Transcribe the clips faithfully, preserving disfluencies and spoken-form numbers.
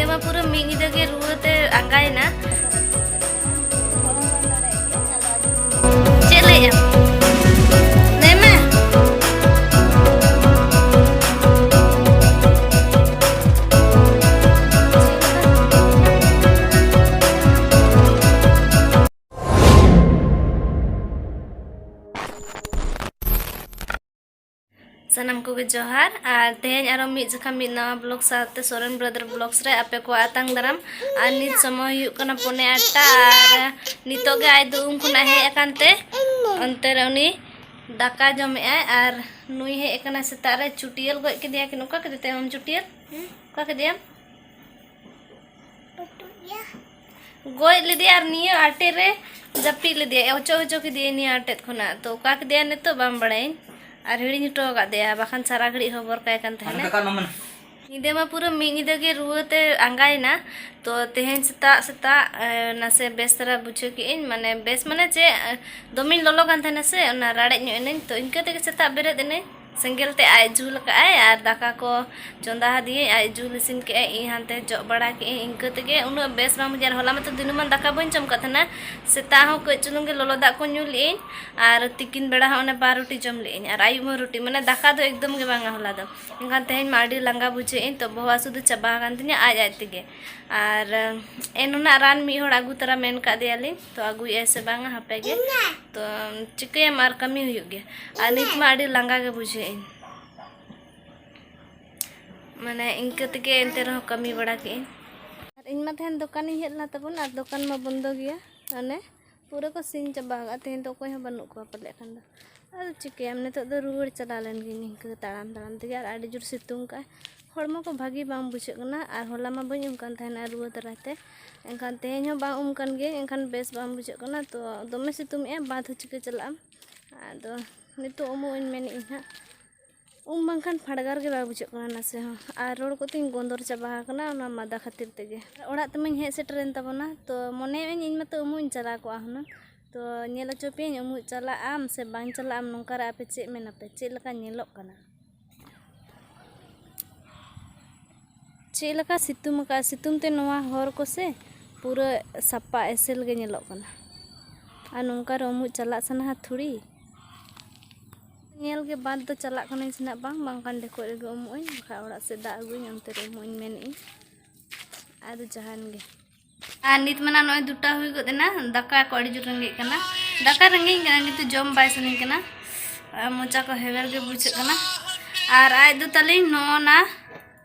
ᱛᱮᱢᱟ ᱯᱩᱨᱟᱹ ᱢᱤᱫ ᱧᱤᱫᱟᱹ ᱜᱮ ᱨᱩᱣᱟᱹ ᱛᱮ ᱟᱸᱜᱟᱭᱮᱱᱟ᱾ ᱪᱮᱫ ᱞᱟᱹᱭᱮᱜᱼᱟᱢ? ᱞᱟᱹᱭ ᱢᱮ᱾ ᱥᱟᱱᱟᱢ ᱠᱚᱜᱮ ᱡᱚᱦᱟᱨ, ᱟᱨ ᱛᱮᱦᱮᱧ ᱟᱨᱚ ᱢᱤᱫ ᱡᱚᱠᱷᱟ ᱢᱤᱫ ᱱᱟᱣᱟ vlog ᱥᱟᱶᱛᱮ ᱥᱚᱨᱮᱱ Brother Vlogs ᱨᱮ ᱟᱯᱮ ᱠᱚᱣᱟᱜ ᱟᱛᱟᱝ ᱫᱟᱨᱟᱢ᱾ ᱟᱨ ᱱᱤᱛ ᱥᱚᱢᱚᱭ ᱦᱩᱭᱩᱜ ᱠᱟᱱᱟ ᱯᱚᱱᱮ ᱟᱴᱴᱟ, ᱟᱨ ᱱᱤᱛᱚᱜ ᱜᱮ ᱟᱡ ᱫᱚ ᱩᱢ ᱠᱷᱚᱱᱟᱜ ᱦᱮᱡ ᱟᱠᱟᱱ ᱛᱮ ᱚᱱᱛᱮ ᱨᱮ ᱩᱱᱤ ᱫᱟᱠᱟ ᱡᱚᱢᱮᱜᱼᱟᱭ, ᱟᱨ ᱱᱩᱭ ᱦᱮᱡ ᱟᱠᱟᱱᱟ ᱥᱮᱛᱟᱜ ᱨᱮ ᱪᱩᱴᱭᱟᱹᱞ ᱜᱚᱡ ᱠᱮᱫᱮᱭᱟ ᱠᱤᱱ᱾ ᱚᱠᱟ ᱠᱮᱫᱮ ᱛᱟᱭᱚᱢ ᱪᱩᱴᱭᱟᱹᱞ? ᱚᱠᱟ ᱠᱮᱫᱮᱭᱟᱢ? ᱜᱚᱡ ᱞᱮᱫᱮᱭᱟ ᱟᱨ ᱱᱤᱭᱟᱹ ᱟᱴᱮᱫ ᱨᱮ ᱡᱟᱹᱯᱤᱫ ᱞᱮᱫᱮᱭᱟ, ᱚᱪᱚ ᱦᱚᱪᱚ ᱠᱮᱫᱮᱭᱟ ᱱᱤᱭᱟᱹ ᱟᱴᱮᱫ ᱠᱷᱚᱱᱟᱜ᱾ ᱛᱚ ᱚᱠᱟ ᱠᱮᱫᱮᱭᱟ ᱱᱤᱛᱚᱜ ᱵᱟᱝ ᱵᱟᱲᱟᱭᱟᱹᱧ, ᱟᱨ ᱦᱤᱲᱤᱧ ᱦᱚᱴᱚ ᱟᱠᱟᱫ ᱫᱮᱭᱟ, ᱵᱟᱠᱷᱟᱱ ᱥᱟᱨᱟ ᱜᱷᱟᱹᱲᱤᱡ ᱦᱚᱵᱚᱨ ᱠᱟᱭ ᱠᱟᱱ ᱛᱟᱦᱮᱱᱟ᱾ ᱧᱤᱫᱟᱹ ᱢᱟ ᱯᱩᱨᱟᱹ ᱢᱤᱫ ᱧᱤᱫᱟᱹ ᱜᱮ ᱨᱩᱣᱟᱹ ᱛᱮ ᱟᱸᱜᱟᱭᱮᱱᱟ᱾ ᱛᱚ ᱛᱮᱦᱮᱧ ᱥᱮᱛᱟᱜ ᱥᱮᱛᱟᱜ, ᱮ, ᱱᱟᱥᱮ ᱵᱮᱥ ᱫᱷᱟᱨᱟ ᱵᱩᱡᱷᱟᱹᱣ ᱠᱮᱜᱼᱟᱹᱧ, ᱢᱟᱱᱮ ᱵᱮᱥ ᱢᱟᱱᱮ ᱪᱮᱫ, ᱮ, ᱫᱚᱢᱮᱧ ᱞᱚᱞᱚ ᱠᱟᱱ ᱛᱟᱦᱮᱱᱟ ᱥᱮ, ᱚᱱᱟ ᱨᱟᱲᱮᱡ ᱧᱚᱜ ᱮᱱᱟᱹᱧ᱾ ᱛᱚ ᱤᱱᱠᱟᱹ ᱛᱮᱜᱮ ᱥᱮᱛᱟᱜ ᱵᱮᱨᱮᱫ ᱮᱱᱟᱹᱧ, ᱥᱮᱸᱜᱮᱞ ᱛᱮ ᱟᱡ ᱡᱩᱞ ᱟᱠᱟᱫᱼᱟᱭ ᱟᱨ ᱫᱟᱠᱟ ᱠᱚ ᱪᱚᱸᱫᱟ ᱟᱫᱤᱭᱟᱹᱧ, ᱟᱡ ᱡᱩᱞ ᱤᱥᱤᱱ ᱠᱮᱜᱼᱟᱭ, ᱤᱧ ᱦᱟᱱᱛᱮ ᱡᱚᱜ ᱵᱟᱲᱟ ᱠᱮᱜᱼᱟᱹᱧ᱾ ᱤᱱᱠᱟᱹ ᱛᱮᱜᱮ ᱩᱱᱟᱹᱜ ᱵᱮᱥ ᱵᱟᱝ ᱵᱩᱡᱷᱟᱹᱜᱼᱟ᱾ ᱦᱚᱞᱟ ᱢᱟᱛᱚ ᱫᱤᱱᱟᱹᱢᱟᱱ ᱫᱟᱠᱟ ᱵᱟᱹᱧ ᱡᱚᱢ ᱠᱟᱫ ᱛᱟᱦᱮᱱᱟ, ᱥᱮᱛᱟᱜ ᱦᱚᱸ ᱠᱟᱹᱡ ᱪᱩᱞᱩᱝ ᱜᱮ ᱞᱚᱞᱚ ᱫᱟᱜ ᱠᱚ ᱧᱩ ᱞᱮᱜᱼᱟᱹᱧ, ᱟᱨ ᱛᱤᱠᱤᱱ ᱵᱮᱲᱟ ᱦᱚᱸ ᱚᱱᱮ ᱯᱟᱣᱨᱩᱴᱤ ᱡᱚᱢ ᱞᱮᱜᱼᱟᱹᱧ, ᱟᱨ ᱟᱹᱭᱩᱵ ᱦᱚᱸ ᱨᱩᱴᱤ, ᱢᱟᱱᱮ ᱫᱟᱠᱟ ᱫᱚ ᱮᱠᱫᱚᱢ ᱜᱮ ᱵᱟᱝᱟ ᱦᱚᱞᱟ ᱫᱚ᱾ ᱮᱱᱠᱷᱟᱱ ᱛᱮᱦᱮᱧ ᱢᱟ ᱟᱹᱰᱤ ᱞᱟᱸᱜᱟ ᱵᱩᱡᱷᱟᱹᱣᱮᱜᱼᱟᱹᱧ, ᱛᱚ ᱵᱚᱦᱚᱜ ᱦᱟᱹᱥᱩ ᱫᱚ ᱪᱟᱵᱟ ᱟᱠᱟᱱ ᱛᱤᱧᱟᱹ ᱟᱡ ᱟᱡ ᱛᱮᱜᱮ᱾ ᱟᱨ ᱮᱱ ᱨᱮᱱᱟᱜ ᱨᱟᱱ ᱢᱤᱫ ᱦᱚᱲ ᱟᱹᱜᱩ ᱛᱟᱨᱟ ᱢᱮᱱ ᱠᱟᱫᱮᱭᱟᱞᱤᱧ, ᱛᱚ ᱟᱹᱜᱩᱭᱮᱫᱼᱟᱭ ᱥᱮ ᱵᱟᱝᱟ ᱦᱟᱯᱮ ᱜᱮ᱾ ᱛᱚ ᱪᱤᱠᱟᱹᱭᱟᱢ, ᱟᱨ ᱠᱟᱹᱢᱤ ᱦᱩᱭᱩᱜ ᱜᱮᱭᱟ᱾ ᱟᱨ ᱱᱤᱛ ᱢᱟ ᱟᱹᱰᱤ ᱞᱟᱸᱜᱟ ᱜᱮ ᱵᱩᱡᱷᱟᱹᱣᱮᱜᱼᱟᱹᱧ, ᱢᱟᱱᱮ ᱤᱱᱠᱟᱹ ᱛᱮᱜᱮ ᱮᱱᱛᱮ ᱨᱮᱦᱚᱸ ᱠᱟᱹᱢᱤ ᱵᱟᱲᱟ ᱠᱮᱜᱼᱟᱹᱧ᱾ ᱟᱨ ᱤᱧ ᱢᱟ ᱛᱟᱦᱮᱱ ᱫᱚᱠᱟᱱᱤᱧ ᱦᱮᱡ ᱞᱮᱱᱟ ᱛᱟᱵᱚᱱ, ᱟᱨ ᱫᱚᱠᱟᱱ ᱢᱟ ᱵᱚᱱᱫᱚ ᱜᱮᱭᱟ, ᱢᱟᱱᱮ ᱯᱩᱨᱟᱹ ᱠᱚ ᱥᱤᱧ ᱪᱟᱵᱟ ᱟᱠᱟᱫᱼᱟ᱾ ᱛᱮᱦᱮᱧ ᱫᱚ ᱚᱠᱚᱭ ᱦᱚᱸ ᱵᱟᱹᱱᱩᱜ ᱠᱚᱣᱟ ᱯᱟᱞᱮᱫ ᱠᱷᱟᱱ ᱫᱚ᱾ ᱟᱫᱚ ᱪᱤᱠᱟᱹᱭᱟᱢ, ᱱᱤᱛᱚᱜ ᱫᱚ ᱨᱩᱣᱟᱹᱲ ᱪᱟᱞᱟᱣ ᱞᱮᱱ ᱜᱤᱧ ᱱᱤᱝᱠᱟᱹ ᱛᱟᱲᱟᱢ ᱛᱟᱲᱟᱢ ᱛᱮᱜᱮ, ᱟᱨ ᱟᱹᱰᱤ ᱡᱳᱨ ᱥᱤᱛᱩᱝ ᱠᱟᱜᱼᱟᱭ, ᱦᱚᱲᱢᱚ ᱠᱚ ᱵᱷᱟᱹᱜᱤ ᱵᱟᱝ ᱵᱩᱡᱷᱟᱹᱜ ᱠᱟᱱᱟ᱾ ᱟᱨ ᱦᱚᱞᱟ ᱢᱟ ᱵᱟᱹᱧ ᱩᱢ ᱠᱟᱱ ᱛᱟᱦᱮᱱᱟ ᱨᱩᱣᱟᱹ ᱫᱟᱨᱟᱭ ᱛᱮ, ᱮᱱᱠᱷᱟᱱ ᱛᱮᱦᱮᱧ ᱦᱚᱸ ᱵᱟᱝ ᱩᱢ ᱠᱟᱱ ᱜᱤᱭᱟᱹᱧ, ᱮᱱᱠᱷᱟᱱ ᱵᱮᱥ ᱵᱟᱝ ᱵᱩᱡᱷᱟᱹᱜ ᱠᱟᱱᱟ᱾ ᱛᱚ ᱫᱚᱢᱮ ᱥᱤᱛᱩᱝ ᱮᱜᱼᱟ, ᱵᱟᱫᱽ ᱦᱚᱸ ᱪᱤᱠᱟᱹ ᱪᱟᱞᱟᱜ ᱟᱢ? ᱟᱫᱚ ᱱᱤᱛᱚᱜ ᱩᱢᱩᱜ ᱤᱧ ᱢᱮᱱᱮᱫ ᱟᱹᱧ ᱦᱟᱸᱜ, ᱩᱢ ᱵᱟᱝᱠᱷᱟᱱ ᱯᱷᱟᱰᱜᱟᱨ ᱜᱮ ᱵᱟᱭ ᱵᱩᱡᱷᱟᱹᱜ ᱠᱟᱱᱟ ᱱᱟᱥᱮ ᱦᱚᱸ, ᱟᱨ ᱨᱚᱲ ᱠᱚᱛᱮᱧ ᱜᱚᱸᱫᱚᱨ ᱪᱟᱵᱟ ᱟᱠᱟᱱᱟ ᱚᱱᱟ ᱢᱟᱫᱟ ᱠᱷᱟᱹᱛᱤᱨ ᱛᱮᱜᱮ᱾ ᱚᱲᱟᱜ ᱛᱮᱢᱟᱧ ᱦᱮᱡ ᱥᱮᱴᱮᱨᱮᱱ ᱛᱟᱵᱚᱱᱟ, ᱛᱚ ᱢᱚᱱᱮᱭᱮᱫ ᱟᱹᱧ ᱤᱧ ᱢᱟᱛᱚ ᱩᱢᱩᱜ ᱤᱧ ᱪᱟᱞᱟᱣ ᱠᱚᱜᱼᱟ ᱦᱩᱱᱟᱹᱝ, ᱛᱚ ᱧᱮᱞ ᱦᱚᱪᱚ ᱯᱮᱭᱟᱹᱧ ᱩᱢᱩᱜ ᱪᱟᱞᱟᱜ ᱟᱢ ᱥᱮ ᱵᱟᱝ ᱪᱟᱞᱟᱜ ᱟᱢ, ᱱᱚᱝᱠᱟ ᱨᱮ ᱟᱯᱮ ᱪᱮᱫ ᱢᱮᱱᱟᱯᱮ, ᱪᱮᱫ ᱞᱮᱠᱟ ᱧᱮᱞᱚᱜ ᱠᱟᱱᱟ? ᱪᱮᱫ ᱞᱮᱠᱟ ᱥᱤᱛᱩᱝ ᱟᱠᱟᱫᱼᱟ, ᱥᱤᱛᱩᱝ ᱛᱮ ᱱᱚᱣᱟ ᱦᱚᱨ ᱠᱚᱥᱮ ᱯᱩᱨᱟᱹ ᱥᱟᱯᱟ ᱮᱥᱮᱞ ᱜᱮ ᱧᱮᱞᱚᱜ ᱠᱟᱱᱟ᱾ ᱟᱨ ᱱᱚᱝᱠᱟ ᱨᱮ ᱩᱢᱩᱜ ᱪᱟᱞᱟᱜ ᱥᱟᱱᱟᱣᱟ ᱛᱷᱩᱲᱤ? ᱧᱮᱞ ᱜᱮ ᱵᱟᱫ ᱫᱚ ᱪᱟᱞᱟᱜ ᱠᱟᱹᱱᱟᱹᱧ ᱥᱮ ᱱᱟᱜ ᱵᱟᱝ, ᱵᱟᱝᱠᱷᱟᱱ ᱰᱷᱮᱠᱚᱡ ᱨᱮᱜᱮ ᱩᱢᱩᱜ ᱟᱹᱧ, ᱵᱟᱠᱷᱟᱡ ᱚᱲᱟᱜ ᱥᱮᱫ ᱫᱟᱜ ᱟᱹᱜᱩᱧ, ᱚᱱᱛᱮ ᱨᱮ ᱩᱢᱩᱜ ᱤᱧ ᱢᱮᱱᱮᱫ ᱟᱹᱧ᱾ ᱟᱫᱚ ᱡᱟᱦᱟᱱ ᱜᱮ᱾ ᱟᱨ ᱱᱤᱛ ᱢᱟ ᱱᱟᱜ ᱱᱚᱜᱼᱚᱭ ᱫᱩᱴᱟ ᱦᱩᱭ ᱜᱚᱫ ᱮᱱᱟ, ᱫᱟᱠᱟ ᱠᱚ ᱟᱹᱰᱤ ᱡᱳᱨ ᱨᱮᱸᱜᱮᱡ ᱠᱟᱱᱟ, ᱫᱟᱠᱟ ᱨᱮᱸᱜᱮᱡ ᱠᱟᱱᱟ ᱠᱤᱱᱛᱩ ᱡᱚᱢ ᱵᱟᱭ ᱥᱟᱱᱟᱧ ᱠᱟᱱᱟ᱾ ᱟᱨ ᱢᱚᱪᱟ ᱠᱚ ᱦᱮᱣᱮᱨ ᱜᱮ ᱵᱩᱡᱷᱟᱹᱜ ᱠᱟᱱᱟ᱾ ᱟᱨ ᱟᱡ ᱫᱚ ᱛᱟᱹᱞᱤᱧ ᱱᱚᱜᱼᱚ ᱱᱟ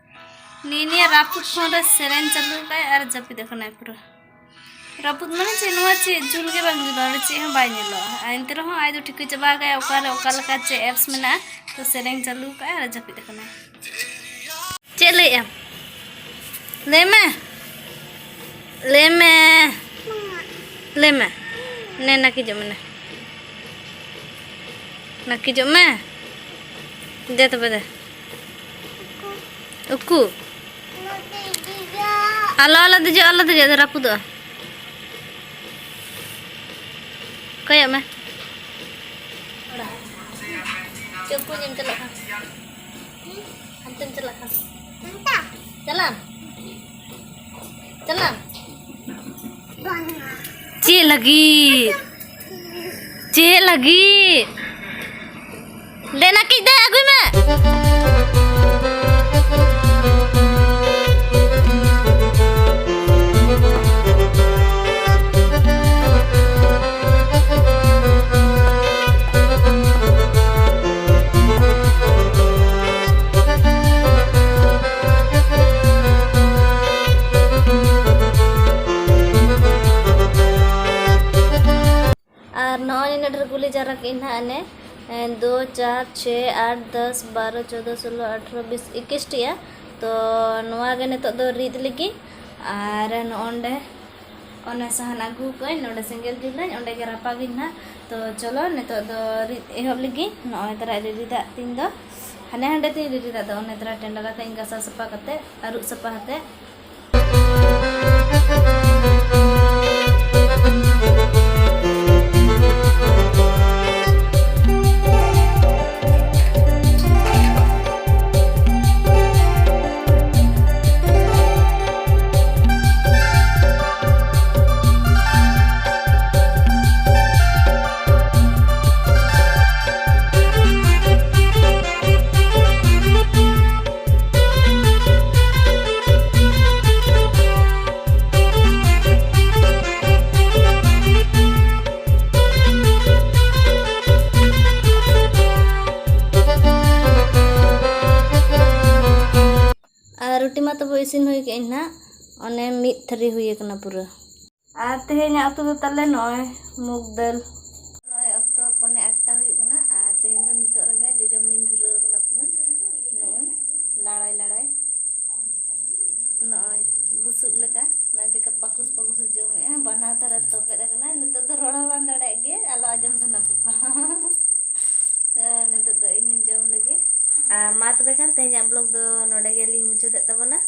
ᱱᱤᱭᱟᱹ ᱱᱤᱭᱟᱹ ᱨᱟᱹᱯᱩᱫ ᱯᱷᱳᱱ ᱨᱮ ᱥᱮᱨᱮᱧ ᱪᱟᱹᱞᱩ ᱠᱟᱜᱼᱟᱭ ᱟᱨ ᱡᱟᱹᱯᱤᱫ ᱟᱠᱟᱱᱟᱭ ᱯᱩᱨᱟᱹ᱾ ᱨᱟᱹᱯᱩᱫ ᱢᱟᱱᱮ ᱪᱮᱫ, ᱱᱚᱣᱟ ᱪᱮᱫ ᱡᱩᱞ ᱜᱮ ᱵᱟᱝ ᱡᱩᱞᱩᱜᱼᱟ, ᱚᱸᱰᱮ ᱪᱮᱫ ᱦᱚᱸ ᱵᱟᱭ ᱧᱮᱞᱚᱜᱼᱟ᱾ ᱟᱨ ᱮᱱᱛᱮ ᱨᱮᱦᱚᱸ ᱟᱡ ᱫᱚ ᱴᱷᱤᱠᱟᱹ ᱪᱟᱵᱟ ᱠᱟᱜᱼᱟᱭ ᱚᱠᱟᱨᱮ ᱚᱠᱟ ᱞᱮᱠᱟ ᱪᱮᱫ ᱮᱯᱥ ᱢᱮᱱᱟᱜᱼᱟ, ᱛᱚ ᱥᱮᱨᱮᱧ ᱪᱟᱹᱞᱩ ᱠᱟᱜᱼᱟᱭ ᱟᱨ ᱡᱟᱹᱯᱤᱫ ᱟᱠᱟᱱᱟᱭ᱾ ᱪᱮᱫ ᱞᱟᱹᱭᱮᱫ ᱟᱢ? ᱞᱟᱹᱭ ᱢᱮ, ᱞᱟᱹᱭ ᱢᱮ, ᱞᱟᱹᱭ ᱢᱮ᱾ ᱱᱮ ᱱᱟᱹᱠᱤᱡᱚᱜ ᱢᱮ, ᱱᱮ᱾ ᱱᱟᱹᱠᱤᱡᱚᱜ ᱢᱮ᱾ ᱫᱮ ᱛᱚᱵᱮ ᱫᱮ᱾ ᱩᱠᱩ᱾ ᱟᱞᱚ, ᱟᱞᱚ ᱫᱮᱡᱚᱜ, ᱟᱞᱚ ᱫᱮᱡᱚᱜ, ᱨᱟᱹᱯᱩᱫᱚᱜᱼᱟ᱾ ᱠᱚᱭᱚᱜ ᱢᱮ᱾ ᱪᱮᱫ ᱠᱚ ᱧᱮᱞ ᱪᱟᱞᱟᱜ ᱠᱟᱱᱟ? ᱦᱟᱱᱛᱮᱢ ᱪᱟᱞᱟᱜ ᱠᱟᱱᱟ? ᱪᱟᱞᱟᱜ ᱟᱢ? ᱪᱟᱞᱟᱜ ᱟᱢ? ᱪᱮᱫ ᱞᱟᱹᱜᱤᱫ? ᱪᱮᱫ ᱞᱟᱹᱜᱤᱫ? ᱫᱮ ᱱᱟᱹᱠᱤᱡ ᱫᱮ, ᱟᱹᱜᱩᱭ ᱢᱮ᱾ ᱟᱨ ᱱᱚᱜᱼᱚᱭ ᱱᱤᱱᱟᱹᱜ ᱰᱷᱮᱨ ᱜᱩᱞᱤ ᱡᱟᱣᱨᱟ ᱠᱮᱫᱟᱹᱧ ᱱᱟᱦᱟᱜ ᱮᱱᱮ, ᱮ, ᱫᱩ, ᱪᱟᱨ, ᱪᱷᱚᱭ, ᱟᱴ, ᱫᱚᱥ, ᱵᱟᱨᱚ, ᱪᱳᱫᱽᱫᱚ, ᱥᱳᱞᱳ, ᱟᱴᱷᱨᱚ, ᱵᱤᱥ, ᱮᱠᱩᱥ ᱴᱤ ᱭᱟ᱾ ᱛᱚ ᱱᱚᱣᱟ ᱜᱮ ᱱᱤᱛᱚᱜ ᱫᱚ ᱨᱤᱫ ᱞᱟᱹᱜᱤᱫ᱾ ᱟᱨ ᱱᱚᱜᱼᱚᱸᱰᱮ ᱚᱱᱮ ᱥᱟᱦᱟᱱ ᱟᱹᱜᱩ ᱠᱟᱜ ᱟᱹᱧ, ᱱᱚᱰᱮ ᱥᱮᱸᱜᱮᱞ ᱡᱩᱞᱟᱹᱧ, ᱚᱸᱰᱮ ᱜᱮ ᱨᱟᱯᱟᱜᱟᱹᱧ ᱱᱟᱦᱟᱜ᱾ ᱛᱚ ᱪᱚᱞᱚ ᱱᱤᱛᱚᱜ ᱫᱚ ᱨᱤᱫ ᱮᱦᱚᱵ ᱞᱟᱹᱜᱤᱫ᱾ ᱱᱚᱜᱼᱚᱭ ᱛᱟᱨᱟ ᱨᱤᱫ ᱨᱤᱫᱟᱜ ᱛᱤᱧ ᱫᱚ, ᱦᱟᱱᱮ ᱦᱟᱸᱰᱮ ᱛᱤᱧ ᱨᱤᱫ ᱨᱤᱫᱟᱜ ᱫᱚ, ᱚᱱᱮ ᱛᱟᱨᱟ ᱴᱮᱸᱰᱟᱨ ᱠᱟᱜ ᱟᱹᱧ ᱜᱟᱥᱟᱣ ᱥᱟᱯᱷᱟ ᱠᱟᱛᱮ, ᱟᱹᱨᱩᱵ ᱥᱟᱯᱷᱟ ᱠᱟᱛᱮ᱾ ᱠᱮᱫ ᱟᱹᱧ ᱱᱟᱦᱟᱜ, ᱚᱱᱮ ᱢᱤᱫ ᱛᱷᱟᱹᱨᱤ ᱦᱩᱭ ᱟᱠᱟᱱᱟ ᱯᱩᱨᱟᱹ᱾ ᱟᱨ ᱛᱮᱦᱮᱧᱟᱜ ᱩᱛᱩ ᱫᱚ ᱛᱟᱞᱮ ᱱᱚᱜᱼᱚᱭ ᱢᱩᱜᱽ ᱫᱟᱹᱞ᱾ ᱱᱚᱜᱼᱚᱭ ᱚᱠᱛᱚ ᱯᱚᱱᱮ ᱟᱴᱴᱟ ᱦᱩᱭᱩᱜ ᱠᱟᱱᱟ, ᱟᱨ ᱛᱮᱦᱮᱧ ᱫᱚ ᱱᱤᱛᱚᱜ ᱨᱮᱜᱮ ᱡᱚᱡᱚᱢ ᱞᱤᱧ ᱫᱷᱩᱨᱟᱹᱣ ᱟᱠᱟᱱᱟ ᱯᱩᱨᱟᱹ᱾ ᱱᱚᱜᱼᱚᱭ ᱞᱟᱲᱟᱭ ᱞᱟᱲᱟᱭ, ᱱᱚᱜᱼᱚᱭ ᱵᱩᱥᱩᱵ ᱞᱮᱠᱟ, ᱱᱚᱜᱼᱚᱭ ᱪᱮᱫᱠᱟ ᱯᱟᱹᱠᱩᱥ ᱯᱟᱹᱠᱩᱥ ᱮ ᱡᱚᱢᱮᱜᱼᱟ, ᱵᱟᱱᱟᱨ ᱫᱷᱟᱨᱮ ᱛᱚᱯᱮᱫ ᱟᱠᱟᱱᱟ᱾ ᱱᱤᱛᱚᱜ ᱫᱚ ᱨᱚᱲ ᱦᱚᱸ ᱵᱟᱝ ᱫᱟᱲᱮᱭᱟᱜ ᱜᱮ, ᱟᱞᱚ ᱟᱸᱡᱚᱢ ᱥᱟᱱᱟ ᱯᱮ ᱯᱟᱞᱮ᱾ ᱛᱚ ᱱᱤᱛᱚᱜ ᱫᱚ ᱤᱧ ᱦᱚᱸ ᱡᱚᱢ ᱞᱮᱜᱮ᱾ ᱟᱨ ᱢᱟ ᱛᱚᱵᱮ ᱠᱷᱟᱱ ᱛᱮᱦᱮᱧᱟᱜ ᱵᱞᱚᱜ ᱫᱚ ᱱᱚᱰᱮ ᱜᱮᱞᱤᱧ ᱢᱩᱪᱟᱹᱫᱮᱫ ᱛᱟᱵᱚᱱᱟ᱾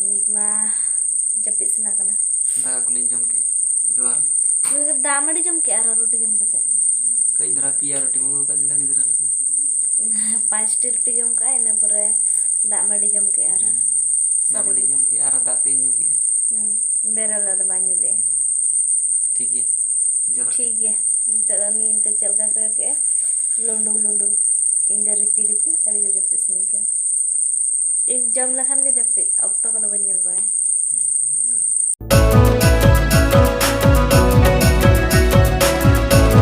ᱱᱤᱛ ᱢᱟ ᱡᱟᱹᱯᱤᱫ ᱥᱟᱱᱟ ᱠᱟᱱᱟ᱾ ᱫᱟᱠᱟ ᱠᱚᱞᱤᱧ ᱡᱚᱢ ᱠᱮᱜᱼᱟ᱾ ᱡᱚᱦᱟᱨ ᱜᱮ᱾ ᱱᱩᱭ ᱫᱚ ᱫᱟᱜ ᱢᱟᱹᱰᱤ ᱡᱚᱢ ᱠᱮᱜᱼᱟ ᱟᱨᱦᱚᱸ ᱨᱩᱴᱤ ᱡᱚᱢ ᱠᱟᱛᱮ᱾ ᱠᱟᱹᱡ ᱫᱷᱟᱨᱟ ᱯᱮᱭᱟ ᱨᱩᱴᱤ ᱢᱟᱹᱜᱩ ᱟᱠᱟᱫ ᱞᱤᱧᱟ ᱜᱤᱫᱽᱨᱟᱹ ᱞᱮᱠᱟ᱾ ᱯᱟᱸᱪᱴᱤ ᱨᱩᱴᱤ ᱡᱚᱢ ᱠᱟᱜᱼᱟ, ᱤᱱᱟᱹ ᱯᱚᱨᱮ ᱫᱟᱜ ᱢᱟᱹᱰᱤ ᱡᱚᱢ ᱠᱮᱜᱼᱟ ᱟᱨᱦᱚᱸ᱾ ᱦᱩᱸ᱾ ᱫᱟᱜ ᱢᱟᱹᱰᱤ ᱡᱚᱢ ᱠᱮᱜᱼᱟ ᱟᱨ ᱫᱟᱜ ᱛᱮᱫ ᱤᱧ ᱧᱩ ᱠᱮᱜᱼᱟ᱾ ᱦᱩᱸ᱾ ᱵᱮᱨᱮᱞ ᱫᱟᱜ ᱫᱚ ᱵᱟᱭ ᱧᱩ ᱞᱮᱜᱼᱟ᱾ ᱴᱷᱤᱠ ᱜᱮᱭᱟ᱾ ᱡᱚᱦᱟᱨ᱾ ᱴᱷᱤᱠ ᱜᱮᱭᱟ᱾ ᱱᱤᱛᱚᱜ ᱫᱚ ᱩᱱᱤ ᱱᱤᱛᱚᱜ ᱪᱮᱫ ᱞᱮᱠᱟ ᱠᱚᱭᱚᱜ ᱠᱮᱜᱼᱟ? ᱞᱩᱸᱰᱩ ᱞᱩᱸᱰᱩ᱾ ᱤᱧ ᱫᱚ ᱨᱤᱯᱤ ᱨᱤᱯᱤ ᱟᱹᱰᱤ ᱡᱳᱨ ᱡᱟᱹᱯᱤᱫ ᱥᱟᱱᱟᱧ ᱠᱟᱱᱟ᱾ ᱤᱧ ᱡᱚᱢ ᱞᱮᱠᱷᱟᱱ ᱜᱮ ᱡᱟᱹᱯᱤᱫ, ᱚᱠᱛᱚ ᱠᱚᱫᱚ ᱵᱟᱹᱧ ᱧᱮᱞ ᱵᱟᱲᱟᱭᱟ᱾